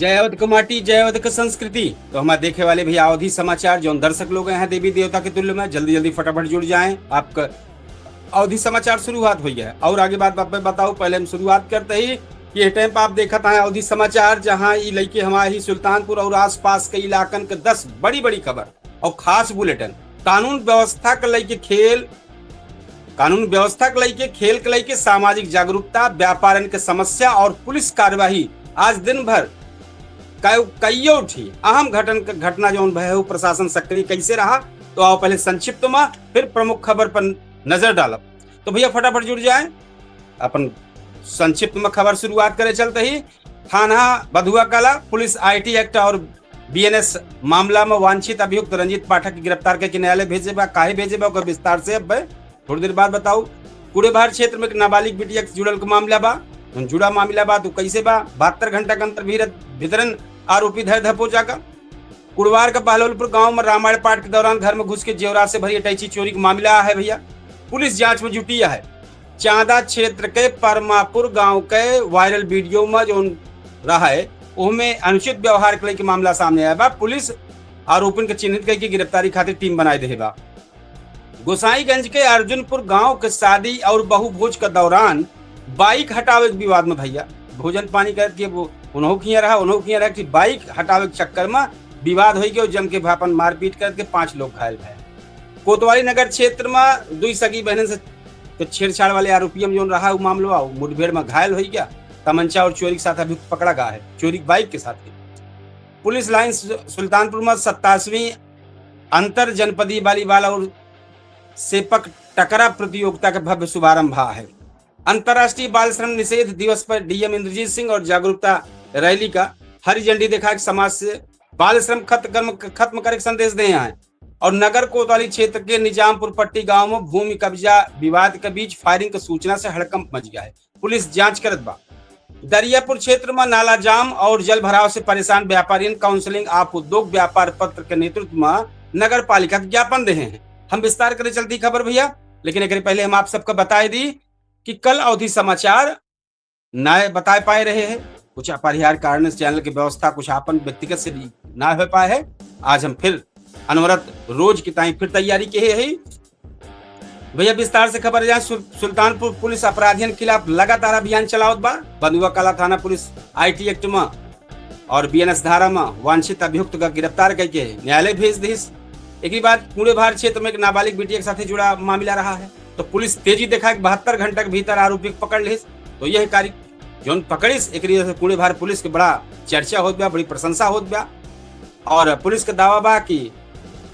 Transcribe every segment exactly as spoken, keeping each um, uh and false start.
जय अवध के माटी, जय अवध के संस्कृति। तो हमारे देखे वाले भैया, अवधी समाचार, जौन दर्शक लोग हैं देवी देवता के तुल्य में, जल्दी जल्दी फटाफट जुड़ जाएं। आपका अवधी समाचार शुरुआत हुई है और आगे बात बात में बताओ। पहले हम शुरुआत करते ही, ये टाइम पे आप देखत हैं अवधी समाचार, जहां ई लइके हमारे ही सुल्तानपुर और आसपास के इलाकन के दस बड़ी बड़ी खबर और खास बुलेटिन। कानून व्यवस्था के लइके खेल, कानून व्यवस्था के लइके खेल के लइके सामाजिक जागरूकता, व्यापारन के समस्या और पुलिस कार्यवाही। आज दिन भर कई, कइयो ठी अहम घटन, घटना जौन भय हो, प्रशासन सक्रिय कैसे रहा, तो आओ पहले संक्षिप्त में, फिर प्रमुख खबर पर नजर डालब। तो भैया फटाफट जुड़ जाएं, अपन संक्षिप्त में खबर शुरुआत करे चलते ही थाना बधुआ कला पुलिस आईटी एक्ट और बीएनएस मामला में वांछित अभियुक्त रंजीत पाठक के गिरफ्तार करके न्यायालय भेजे बा। काहे भेजे बा, ओकर विस्तार से अब थोड़ी देर बाद बताऊ। कुड़ेभार क्षेत्र में एक नाबालिग बिटिया से जुड़ल के मामला बा, जौन जुड़ा मामला बा, तो कैसे बा, बहत्तर घंटा के अंदर भीतर, भीतरन आरोपी धर धपो जाका। कुड़वार का बहलोलपुर गांव में रामायण पाठ के दौरान घर में घुस के जेवरात से भरी अटैची चोरी का मामला है भैया, पुलिस जांच में जुटी है। चांदा क्षेत्र के परमापुर गांव के वायरल वीडियो में जौन रहा है, ओहमे अनुचित व्यवहार के लेके मामला सामने आया बा। पुलिस आरोपिन के चिन्हित करके गिरफ्तारी खातिर टीम बनाए देहे बा। गोसाईगंज के अर्जुनपुर गांव के शादी और बहु भोज के दौरान बाइक हटावे के विवाद में भैया, भोजन पानी करके वो उन्हों किया रहा, उन्हों किया रहा कि बाइक हटावे के चक्कर में विवाद हो गया, जम के भापन मारपीट करके पांच लोग घायल भए। कोतवाली नगर क्षेत्र में दुई सगी बहनन से के छेड़छाड़ वाले आरोपी में जौन रहा, वो मामला, वो मुठभेड़ में घायल हो गया। तमंचा और चोरी के साथ अभियुक्त पकड़ा गया है, चोरी की बाइक के साथ ही। पुलिस लाइन सु-, सुल्तानपुर में सत्ताईसवीं अंतर जनपदीय वॉलीबॉल और सेपक टकरा प्रतियोगिता के भव्य शुभारंभ भा है। अंतर्राष्ट्रीय बाल श्रम निषेध दिवस पर डीएम इंद्रजीत सिंह और जागरूकता रैली का हरी झंडी दिखा के समाज से बाल श्रम खत्म, खत्म करे के संदेश दे हैं। और नगर कोतवाली क्षेत्र के निजामपुर पट्टी गांव में भूमि कब्जा विवाद के बीच फायरिंग की सूचना से हड़कंप मच गया है, पुलिस जांच करत बा। दरियापुर क्षेत्र में नाला जाम और जल भराव से परेशान व्यापारियन काउंसिलिंग ऑफ उद्योग व्यापार पत्र के नेतृत्व में नगर पालिका के ज्ञापन देहे हैं। हम विस्तार करे चलती खबर भैया, लेकिन एक पहले हम आप सबका बताए दी कि कल अवधी समाचार ना बताए पाए रहे हैं, कुछ अपरिहार्य कारण से चैनल की व्यवस्था कुछ आपन व्यक्तिगत से भी ना हो पाए है। आज हम फिर अनवरत रोज की ताई फिर तैयारी के है। भैया विस्तार से खबर जाए, सुल-, सुल्तानपुर पुलिस अपराधियन के खिलाफ लगातार अभियान चलावत बा। बंदुआ कला थाना पुलिस आईटी एक्ट में और बीएनएस धारा में वांछित अभियुक्त का गिरफ्तार करके न्यायालय भेज दिस। एक बाद कुड़ेभार क्षेत्र में एक नाबालिग बिटिया के साथ जुड़ा मामला रहा है, तो पुलिस तेजी दिखा के बहत्तर घंटा के भीतर आरोपी को पकड़ लिस। तो यह कार्य जौन पकड़िस, एकरी वजह से कुड़ेभार पुलिस के बड़ा चर्चा होत बा, बड़ी प्रशंसा होत बा। और पुलिस के दावा बा कि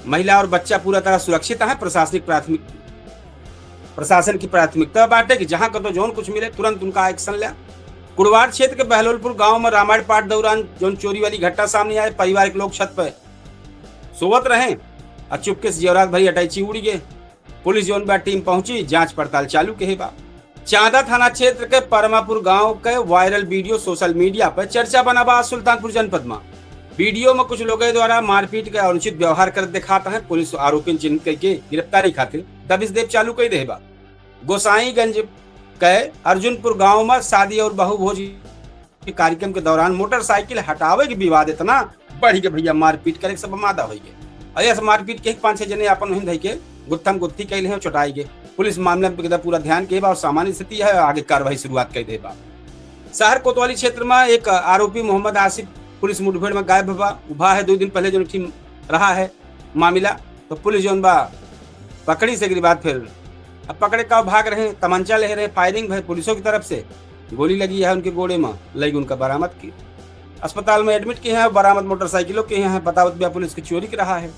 महिला और बच्चा पूरा तरह सुरक्षित हैं। प्रशासनिक प्राथमिक, प्रशासन की प्राथमिकता बाटे कि जहां कतो जौन कुछ मिले, तुरंत उनका एक्शन ले। कुड़वार क्षेत्र के बहलोलपुर गांव में रामायण पाठ दौरान जौन चोरी वाली घटना सामने आए, परिवार के लोग छत पर सोवत रहे और चुपके से जेवरात भरी अटैची उड़ी गए। पुलिस जौन बा टीम पहुंची, जांच पड़ताल चालू के बा। चांदा थाना क्षेत्र के परमापुर गांव के वायरल वीडियो सोशल मीडिया पर चर्चा बना बा सुल्तानपुर जनपद में। वीडियो में कुछ लोगों द्वारा मारपीट के अनुचित व्यवहार करत दिखात हैं। पुलिस आरोपी चिन्हित करके गिरफ्तारी खातिर दबिश देब चालू कर दे बा। गोसाईगंज के अर्जुनपुर गांव में शादी और बहु भोज के कार्यक्रम के दौरान मोटरसाइकिल हटावे के विवाद इतना बढ़ के भैया मारपीट करे के सब आमादा हो गए। और यह मारपीट के पांच छह जने अपन वहीं धई के गुत्थम गुत्थी कैले हैं, चोटाई गए। पुलिस मामले में पूरा ध्यान के बा और सामान्य स्थिति है, आगे कार्रवाई शुरुआत कर दे बा। शहर कोतवाली क्षेत्र में एक आरोपी मोहम्मद आसिफ पुलिस मुठभेड़ में गायब बा। उभा है दो दिन पहले जो टीम रहा है मामला, तो पुलिस जौन बा पकड़ी से एकरी बाद फिर अब पकड़े का भाग रहे, तमंचा ले रहे, फायरिंग भई पुलिसों की तरफ से, गोली लगी है उनके गोड़े में, लगी उनका बरामद की अस्पताल में एडमिट किए हैं। बरामद मोटरसाइकिलों के हैं, बतावत बा पुलिस की चोरी के रहा है।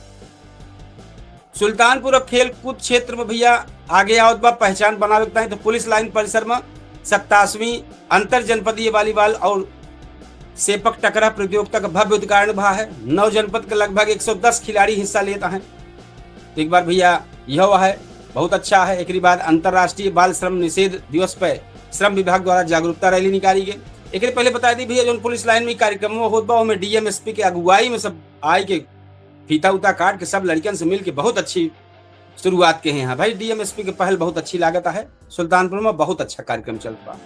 सुल्तानपुर और खेलकूद क्षेत्र में भैया आगे आवत बा, पहचान बनावे के ताई तो पुलिस लाइन परिसर में सत्ताईसवीं अंतर जनपदीय वॉलीबॉल और सेपक टकरा प्रतियोगिता का भव्य उद्घाटन भा है। नौ जनपद के लगभग एक सौ दस खिलाड़ी हिस्सा लेता है। तो एक बार भैया यह है, बहुत अच्छा है। एकरी बाद अंतर्राष्ट्रीय बाल श्रम निषेध दिवस पर श्रम विभाग द्वारा जागरूकता रैली निकाली गई। एकरे पहले बता दी भैया, जौन पुलिस लाइन में कार्यक्रम होत बा, ओमे डीएम एसपी के अगुवाई में सब आए के फीता उता काट के सब लड़कियन से मिल के बहुत अच्छी शुरुआत के हैं। हाँ भाई, डीएम एसपी के पहल बहुत अच्छी लागत है। सुल्तानपुर में बहुत अच्छा कार्यक्रम चलत बा।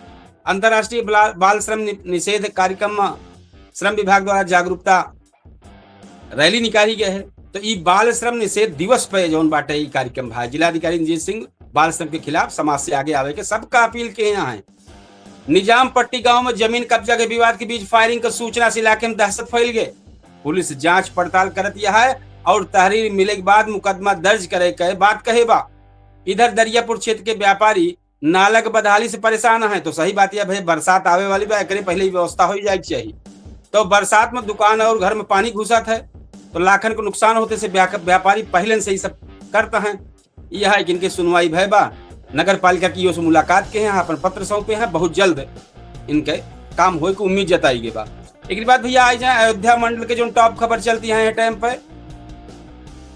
अंतर्राष्ट्रीय बला-, बाल श्रम नि-, निषेध कार्यक्रम में श्रम विभाग द्वारा जागरूकता रैली निकाली गए है। तो ई बाल श्रम निषेध दिवस पे जौन बाटे ई कार्यक्रम भा जिलाधिकारी रंजीत सिंह बाल श्रम के खिलाफ समाज से आगे आवे के सबका अपील किहे हैं। निजाम पट्टी गांव में जमीन कब्जा के विवाद के बीच फायरिंग के सूचना से इलाके में दहशत फैल गए। पुलिस जांच पड़ताल करत यह है और तहरीर मिले के बाद मुकदमा दर्ज करे के बात कहे बा। इधर दरियापुर क्षेत्र के व्यापारी नाला के बदहाली से परेशान हैं, तो सही बात यह भाई बरसात आवे वाली बा, एकरे पहले ही व्यवस्था हो जाए के चाहिए। तो बरसात में दुकान और घर में पानी घुसत है, तो लाखन को नुकसान होते से व्या-, व्यापारी पहले से ही सब करता है। यह है कि इनके सुनवाई भय बा, नगर पालिका की ओर से मुलाकात के हैं, अपन पत्र सौंपे हैं, बहुत जल्द इनके काम होए की उम्मीद जताई गई बा। एक बात भैया, आई जाए अयोध्या मंडल के जो टॉप खबर चलती है टाइम पे,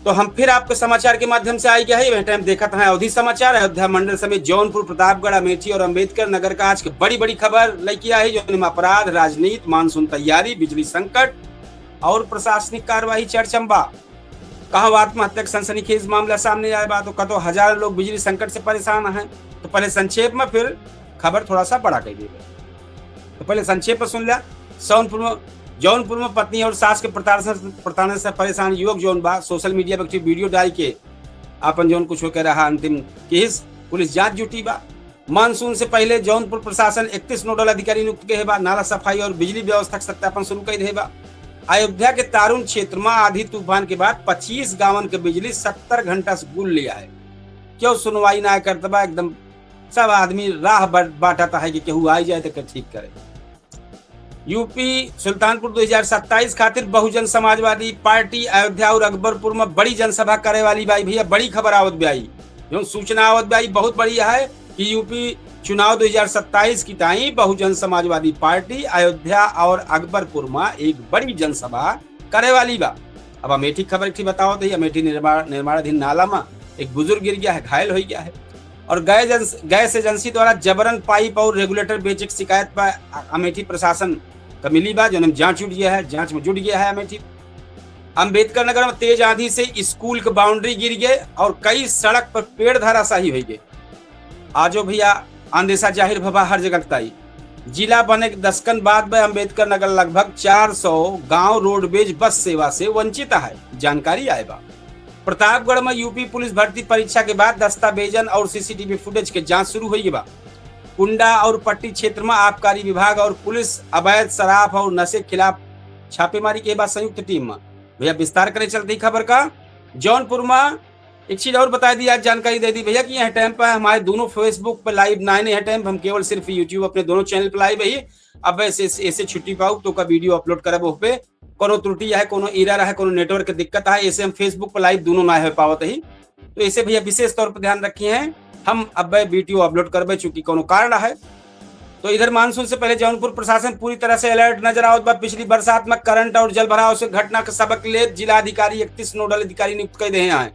तो हम फिर आपके समाचार के माध्यम से आई गया है। वह टाइम देखत हैं अवधी समाचार। अयोध्या मंडल समेत जौनपुर, प्रतापगढ़, अमेठी और अंबेडकर नगर का आज के बड़ी बड़ी खबर लेके आए हैं, जो अपराध, राजनीति, मानसून तैयारी, बिजली संकट और प्रशासनिक कार्यवाही चर्चा में बा। कहाँ आत्महत्या के सनसनीखेज मामला सामने आए बा, तो कतो हजारों लोग बिजली संकट से परेशान हैं। तो पहले संक्षेप में, फिर खबर थोड़ा सा बड़ा कर देबे। तो पहले संक्षेप में सुन लिया। जौनपुर में, जौनपुर में पत्नी और सास के प्रताड़ना से, प्रताड़ना से परेशान युवक जौन बा, सोशल मीडिया पर एक वीडियो डाल के अपन जौन कुछ होके रहा अंतिम केस, पुलिस जांच जुटी बा। मानसून से पहले जौनपुर प्रशासन इकतीस नोडल अधिकारी नियुक्त के बा, नाला सफाई और बिजली व्यवस्था के सत्यापन शुरू कर दे बा। अयोध्या के तारुण क्षेत्र में आधी तूफान के बाद पच्चीस गांवन के बिजली सत्तर घंटा से गुल लिया है। क्यों सुनवाई ना करत बा, एकदम सब आदमी राह बाट-, बाटत है कि केहू आई जाए तो के ठीक करे। यूपी सुल्तानपुर दो हज़ार सत्ताईस खातिर बहुजन समाजवादी पार्टी अयोध्या और अकबरपुर में बड़ी जनसभा करे वाली बाई भैया, बड़ी खबर आवत बाई, जो सूचना आवत बाई बहुत बड़ी है कि यूपी चुनाव दो हज़ार सत्ताईस की ताई बहुजन समाजवादी पार्टी अयोध्या और अकबरपुर में एक बड़ी जनसभा करे वाली बा। अब अमेठी खबर एक ठे बताओ तो, अमेठी निर्माण, निर्माणाधीन नाला में एक बुजुर्ग गिर गया है, घायल हो गया है। और गैस एजेंस-, गैस एजेंसी द्वारा जबरन पाइप और रेगुलेटर बेचे की शिकायत पर अ-, अमेठी प्रशासन का मिली बा, जो हम जांच जुट गया है, जांच में जुट गया है अमेठी। अंबेडकर नगर में तेज आंधी से स्कूल के बाउंड्री गिर गए और कई सड़क पर पेड़ धराशाही हो गए। आजो भैया अंदेशा जाहिर भवा हर जगह ताई। जिला बने के दसकन बाद में अंबेडकर नगर लगभग चार सौ गांव रोडवेज बस सेवा से वंचित है, जानकारी आए बा। प्रतापगढ़ में यूपी पुलिस भर्ती परीक्षा के बाद दस्तावेजन और सीसीटीवी फुटेज के जांच शुरू हुई बा। कुंडा और पट्टी क्षेत्र में आबकारी विभाग और पुलिस अवैध शराब और नशे के खिलाफ छापेमारी के बाद संयुक्त टीम में। भैया विस्तार करे चलते ही खबर का, जौनपुर में एक चीज और बता दी, आज जानकारी दे दी भैया कि यह टाइम पर हमारे दोनों Facebook पर लाइव ना है, यह टाइम हम केवल सिर्फ YouTube अपने दोनों चैनल पर लाइव है। अब ऐसे, ऐसे छुट्टी पाऊ तो का वीडियो अपलोड करब, ओह पे कोनो त्रुटि है, कोनो एरर है, कोनो नेटवर्क के दिक्कत है, ऐसे हम Facebook पर लाइव दोनों ना हो पावत ही। तो ऐसे भैया विशेष तौर पर ध्यान रखिए हैं, हम अब वीडियो अपलोड करबे चूंकि कोनो कारण है। तो इधर मानसून से पहले जौनपुर प्रशासन पूरी तरह से अलर्ट नजर आवत बा। पिछली बरसात में करंट और जल भराव से घटना के सबक लेत जिला अधिकारी इकतीस नोडल अधिकारी नियुक्त कर दे हैं,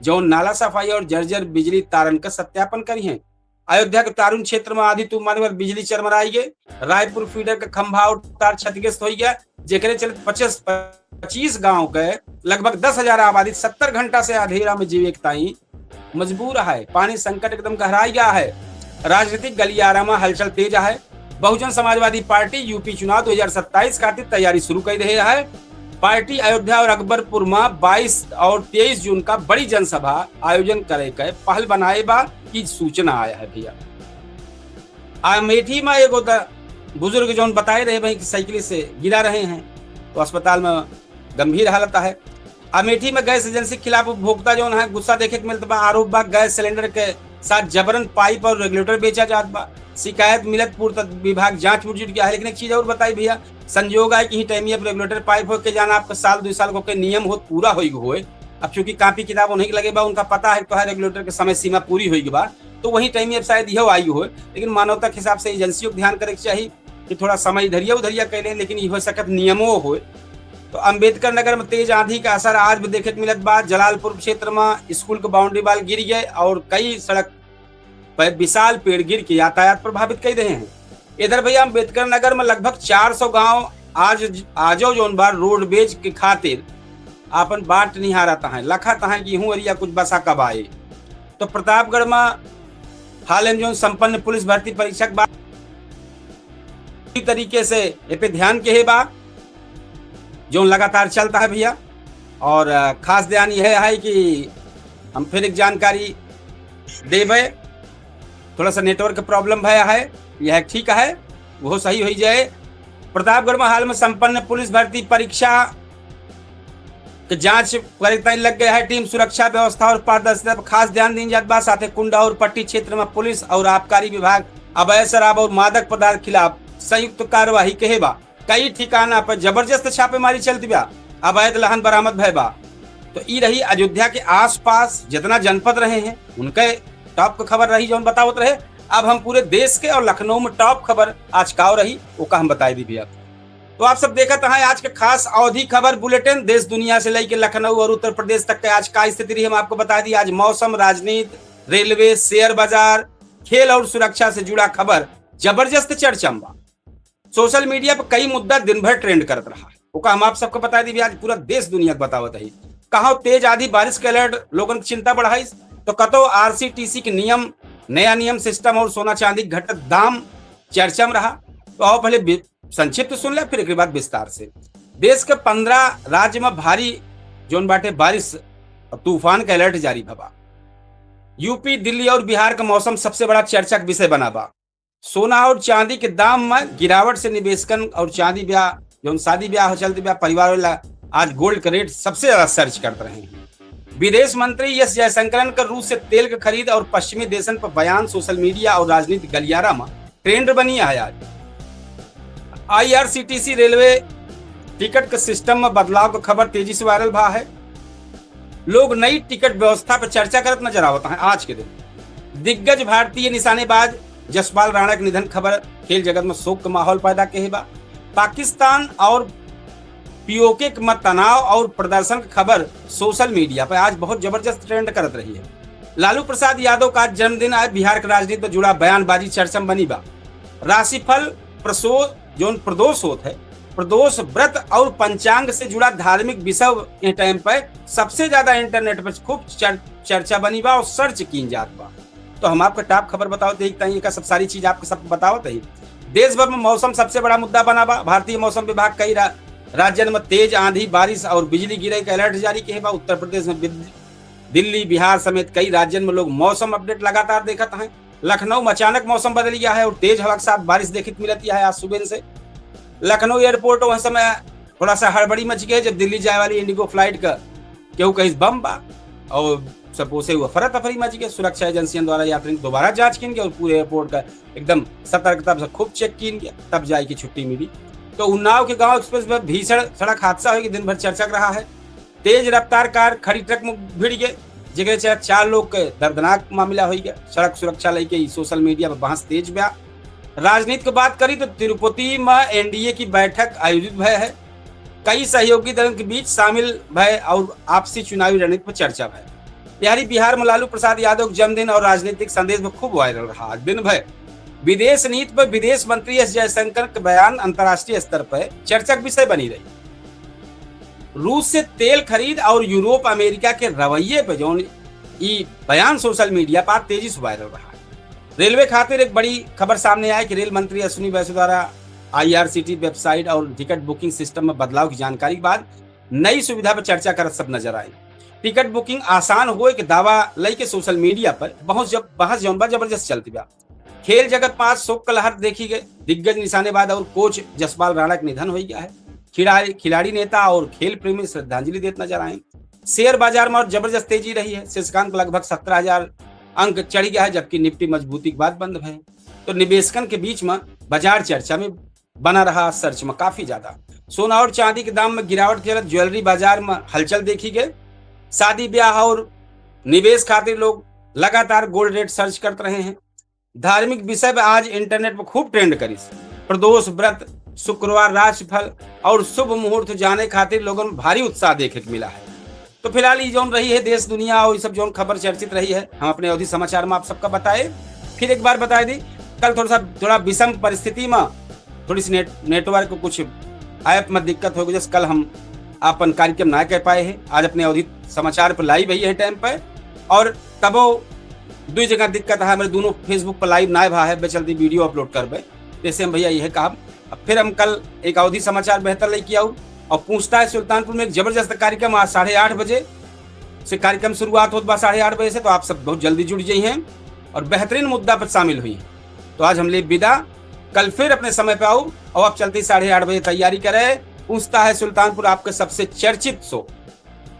जौन नाला सफाई और जर्जर बिजली तारन का सत्यापन करी हैं। अयोध्या के तारुण क्षेत्र में आधी तूफान के बाद बिजली चरमराई गए। रायपुर फीडर का खंभा और तार क्षतिग्रस्त हो गया, जेकरे चलते पच्चीस, पच्चीस गांव के लगभग दस हजार आबादी सत्तर घंटा से अंधेरा में जीवे के ताई मजबूर है। पानी संकट एकदम गहराई गया है। राजनीतिक गलियारा में हलचल तेज है। बहुजन समाजवादी पार्टी यूपी चुनाव दो हज़ार सत्ताईस खातिर तैयारी शुरू कर रहे है। पार्टी अयोध्या और अकबरपुर में बाईस और तेईस जून का बड़ी जनसभा आयोजन करे के पहल बनाए बा की सूचना आया है भैया। अमेठी में एगो द-, बुजुर्ग जौन बताए रहे भाई कि साइकिल से गिरा रहे हैं, तो अस्पताल में गंभीर हालत है। अमेठी में गैस एजेंसी के खिलाफ उपभोक्ता जौन है गुस्सा देखे के मिलत बा। आरोप बा गैस सिलेंडर के साथ जबरन पाइप और रेगुलेटर बेचा जात बा। शिकायत मिलत पूर्त विभाग जांच में जुट गया है। लेकिन एक चीज और बताई भैया, संजोग आए कि ही टाइम अब रेगुलेटर पाइप होके जाना आपका साल दो साल को के नियम होत पूरा होई होए। अब चूंकि कॉपी किताब उन्हीं के लगे बा, उनका पता है तो है रेगुलेटर के समय सीमा पूरी होई बा, तो वही टाइम अब शायद यह आई होए। लेकिन मानवता के हिसाब से एजेंसियों को ध्यान करे के चाहिए कि थोड़ा समय इधरिया उधरिया कैले, लेकिन ये हो सकत नियमों होए। तो अंबेडकर नगर में तेज आंधी का असर आज भी देखे के मिलत बा। जलालपुर क्षेत्र में स्कूल के बाउंड्री वॉल गिर गए और कई सड़क पर विशाल पेड़ गिर के यातायात प्रभावित कर रहे हैं। इधर भैया अंबेडकर नगर में लगभग चार सौ गांव आज, आजो जौन बा रोडवेज के खातिर आपन बाट निहारत हैं, लखत हैं कि हूँ अरिया कुछ बसा कब आए। तो प्रतापगढ़ में हाल में जौन संपन्न पुलिस भर्ती परीक्षा के बाद पूरी तरीके से ए पे ध्यान के हे बा। जो लगातार चलता है भैया। और, अ, खास ध्यान यह है कि हम फिर एक जानकारी देबे, थोड़ा सा network problem भया है, यह ठीक है, वो सही हो जाए। प्रतापगढ़ में हाल में संपन्न पुलिस भर्ती परीक्षा के जांच करे ताईं लग गया है टीम। सुरक्षा व्यवस्था और पारदर्शिता पर खास ध्यान दीन जात बा। साथे कुंडा और पट्टी क्षेत्र में पुलिस और आबकारी विभाग अवैध शराब और मादक पदार्थ खिलाफ संयुक्त कार्यवाही कहे बा। कई ठिकाना पर जबरदस्त छापेमारी चलत बा, अवैध लहन बरामद भय बा। तो ई रही अयोध्या के आसपास जितना जनपद रहे हैं, उनके top के खबर रही, जौन बतावत रहे। अब हम पूरे देश के और लखनऊ में top खबर आज का रही, ओका हम बताई दी भैया। तो आप सब देखत हैं आज के खास अवधी खबर bulletin, देश दुनिया से लेके लखनऊ और उत्तर प्रदेश तक के आज का स्थिति रही, हम आपको बता दी। आज मौसम, राजनीति, रेलवे, share बाजार, खेल और सुरक्षा से जुड़ा खबर जबरदस्त चर्चा में बा। Social media पर कई मुद्दा दिन भर trend करत रहा, ओका हम आप सबको बता दी भी, आज पूरा देश दुनिया के बतावत है। कहाँ तेज आंधी बारिश के alert, लोगन की चिंता बढ़ाई, तो कतो आरसीटीसी के नियम, नया नियम, system और सोना चांदी के घटत दाम चर्चा में रहा। तो आओ पहले बि-, संक्षिप्त सुन ले, फिर एक बाद विस्तार से। देश के पन्द्रह राज्य में भारी जौन बाटे बारिश और तूफान का alert जारी भवा। यूपी, दिल्ली और बिहार का मौसम सबसे बड़ा चर्चा का विषय बना बा। सोना और चांदी के दाम में गिरावट से निवेशकन और चांदी ब्याह, जौन शादी ब्याह हो चलत ब्याह, परिवार वाला आज gold का rate सबसे ज्यादा surge करत रहे हैं। विदेश मंत्री एस जयशंकरन का रूस से तेल के खरीद और पश्चिमी देशन पर बयान social media और राजनीतिक गलियारा में trend बनी है आज। आईआरसीटीसी रेलवे टिकट के system में बदलाव का खबर तेजी से viral भा है। लोग नई टिकट व्यवस्था पर चर्चा करत नजर आवत हैं आज के दिन। दिग्गज भारतीय निशानेबाज जसपाल राणा के निधन खबर खेल जगत में शोक का माहौल पैदा कहे बा। पाकिस्तान और पीओके के मत तनाव और प्रदर्शन की खबर social media पर आज बहुत जबरदस्त trend करत रही है। लालू प्रसाद यादव का आज जन्मदिन आए, बिहार के राजनीति पर जुड़ा बयानबाजी चर्चा में बनी बा। राशिफल, प्रसो-, जौन प्रदोष होत है, प्रदोष व्रत और पंचांग से जुड़ा धार्मिक विषय के time पर सबसे ज्यादा internet पर खूब चर-, चर्चा बनी बा और search कीन जात बा। तो हम आपका top खबर बतावत ही, ताई एका सब सारी चीज आपके सब बतावत ही। देश भर में मौसम सबसे बड़ा मुद्दा बना बा। भारतीय मौसम विभाग कई रा-, राज्यन में तेज आंधी, बारिश और बिजली गिरे के alert जारी किहे बा। उत्तर प्रदेश में बिद-, दिल्ली, बिहार समेत कई राज्यन में लोग मौसम update लगातार देखत हैं। लखनऊ में अचानक मौसम बदल गया है और तेज हवा के साथ बारिश देखित मिलत है आज सुबह से। लखनऊ airport वह समय थोड़ा सा हड़बड़ी मच गई, जब दिल्ली जाए वाली Indigo flight का केहू कहिस बम बा और सब ओसे हुआ अफरा तफरी मच गई। सुरक्षा एजेंसियन द्वारा यात्रियन की दोबारा जांच कीन गई और पूरे airport का एकदम सतर्कता से खूब check कीन गया, तब जाए की छुट्टी मिली। तो उन्नाव के गांव एक्सप्रेस में भीषण सड़क हादसा होइके दिन भर चर्चा के रहा है। तेज रफ्तार कार खड़ी ट्रक में भिड़ गए, जेकरे चलत चार लोग के दर्दनाक मामला होइ गया। सड़क सुरक्षा लेके ई social media पर बहस तेज बा। राजनीति की बात करी तो तिरुपति में एनडीए की बैठक आयोजित भय है। कई सहयोगी दलन के बीच शामिल भय और आपसी चुनावी रणनीति पर चर्चा भय। यारी बिहार में लालू प्रसाद यादव के जन्मदिन और राजनीतिक संदेश में खूब viral रहा। आज दिन भर विदेश नीति पर विदेश मंत्री एस जयशंकर के बयान अंतर्राष्ट्रीय स्तर पर चर्चा के विषय बनी रही। रूस से तेल खरीद और यूरोप अमेरिका के रवैये पे जौन ई बयान social media पर तेजी से viral रहा है। रेलवे खातिर एक बड़ी खबर सामने आए कि रेल मंत्री अश्विनी वैष्णव द्वारा आईआरसीटी website और टिकट booking system में बदलाव की जानकारी के बाद नई सुविधा पर चर्चा करत सब नजर आए। टिकट booking आसान होए के दावा लई के social media पर बहुत जब बहस जौन बा जबरदस्त चलती बा। खेल जगत में आज शोक का लहर देखी गई। दिग्गज निशानेबाज और कोच जसपाल राणा के निधन हो गया है। खिलाड़ी, खिलाड़ी, नेता और खेल प्रेमी श्रद्धांजलि देत नजर आए। शेयर बाजार में और जबरदस्त तेजी रही है। सूचकांक लगभग सत्रह हजार अंक चढ़ गया है, जबकि निफ्टी मजबूती के बाद बंद है। तो निवेशकन के बीच में बाजार चर्चा में बना रहा, search में काफी ज्यादा। सोना और चांदी के दाम में गिरावट के चलत ज्वेलरी बाजार में हलचल देखी गई। शादी ब्याह और निवेश खातिर लोग लगातार gold rate search करत रहे हैं। धार्मिक विषय पे आज internet पर खूब trend करिस। प्रदोष व्रत, शुक्रवार राशिफल और शुभ मुहूर्त जाने खातिर लोगन में भारी उत्साह देखे के मिला है। तो फिलहाल ये जौन रही है देश दुनिया और ये सब जौन खबर चर्चित रही है, हम अपने अवधी समाचार में आप सबका बताए। फिर एक बार बताए दी, कल थोड़ा सा, थोड़ा विषम परिस्थिति में थोड़ी सी net, network को कुछ app में दिक्कत हो गई, जैसे कल हम अपन कार्यक्रम ना कर पाए हैं। आज अपने अवधी समाचार पर live है यह time पे, और तबो दुई जगह दिक्कत है, हमारे दोनों Facebook पर live ना भा है, बेचलती video upload करबे। जैसे हम भैया यह कहा, अब फिर हम कल एक अवधी समाचार बेहतर लेके आऊ। और पूछता है सुल्तानपुर में एक जबरदस्त कार्यक्रम आज साढ़े आठ बजे से कार्यक्रम शुरुआत होत बा, साढ़े आठ बजे से, तो आप सब बहुत जल्दी जुड़ जाइहैं और बेहतरीन मुद्दा पर शामिल होइहैं। तो आज हम ले विदा, कल फिर अपने समय पे आउब और आप चलते ही साढ़े आठ बजे तैयारी करें। पूछता है सुल्तानपुर, आपके सबसे चर्चित शो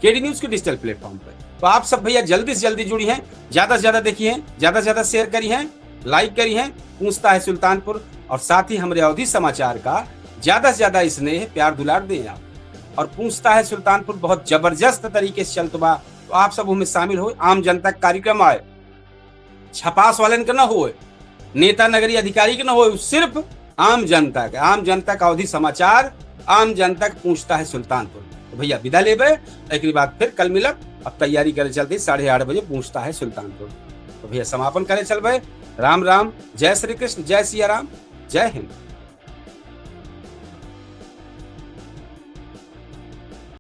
केडी न्यूज के डिजिटल प्लेटफॉर्म पर। तो आप सब भैया जल्दी से जल्दी जुड़िहैं, ज्यादा से ज्यादा देखिहैं, ज्यादा से ज्यादा शेयर करिहैं, लाइक करिहैं पूछता है सुल्तानपुर, और साथ ही हमरे अवधी समाचार का ज्यादा से ज्यादा स्नेह प्यार दुलार दें आप। और पूछता है सुल्तानपुर बहुत जबरदस्त तरीके से चलत बा, तो आप सब उनमें शामिल हो, आम जनता का कार्यक्रम आए, छपास वालन का ना होए, नेता नगरी अधिकारी के ना होए, सिर्फ आम जनता के, आम जनता का अवधी समाचार, आम जनता के पूछता है सुल्तानपुर। तो भैया विदा लेबे, एकरी बाद फिर कल मिलब। अब तैयारी करे चलते साढ़े आठ बजे पूछता है सुल्तानपुर। तो भैया समापन करे चलबे। राम राम, जय श्री कृष्ण, जय सिया राम, जय हिंद।